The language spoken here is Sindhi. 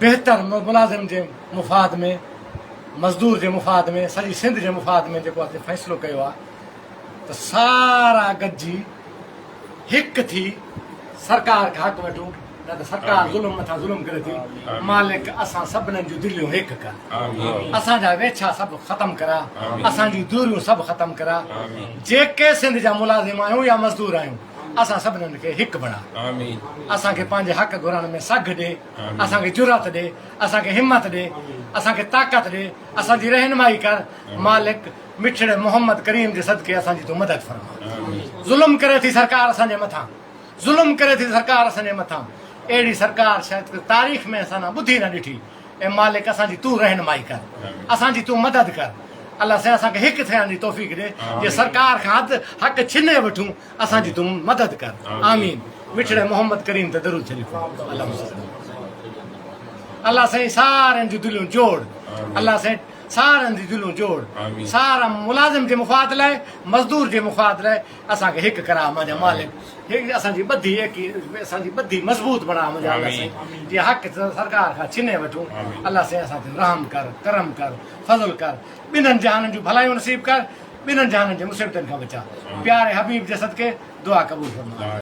بهتر ملازم جي مفاد ۾ مزدور جي مفاد ۾ سڄي سنڌ جي مفاد ۾ جيڪو آهي فيصلو ڪيو آهي ته سارا گڏجي هڪ ٿي سرڪار کان حق وٺون نه ته سرڪار ظلم مٿان ظلم ڪري ٿي. مالڪ اسان سڀنن جون دليون هيڪ ڪر. اسان جا ويڇا سڀ ختم ڪراء. اسان جون دوريون سڀ ختم ڪراء. جيڪي سنڌ جا ملازم آهيون يا مزدور آهيون اسان سڀنن کي هڪ بڻاء. اسان کي پنهنجي حق گهرڻ ۾ سگهه ڏي. اسان کي جرئت ڏي. اسان کي همت ڏي. اسان کي طاقت ڏي. اسان جي رهنمائي ڪر. مالڪ مٺڙي محمد ڪريم جي صدقي اسان جي تون مدد فرماء. ظلم ڪري ٿي سرڪار اسان جي مٿان. ظلم ڪري ٿي سرڪار اسان جي مٿان. اهڙي سرڪار شايد تاريخ ۾ اسان نه ٻڌي نه ڏٺي. اي مالڪ اسان جي تون رهنمائي ڪر. اسان جي تون مدد ڪر. الله سائين اسان کي هڪ ٿيڻ جي توفيق ڏي جي سرڪار کان حد حق ڇني وٺون اسان جي تون مدد ڪر. آمين. مٺڙي محمد ڪريم تي درود شريف پڙهو. اللهم صل. الله سائين سارن جون دليون جوڙ. الله سائين. سارن جي دلون جوڙ سارا ملازم جي مفاد لاء مزدور جي مفاد لاء اسان کي هڪ ڪراء منهنجا مالڪ هڪ اسان جي ٻڌي ايڪي اسان جي ٻڌي مضبوط بڻاء منهنجا الله سائين جي حق سرڪار کان ڇني وٺون الله سائين اسان تي رحم ڪر ڪرم ڪر فضل ڪر ٻنهن جهانن جون ڀلايون نصيب ڪر ٻنهن جهانن جي مصيبتن کان بچاء پياري حبيب جي صدقي دعا قبول فرماء.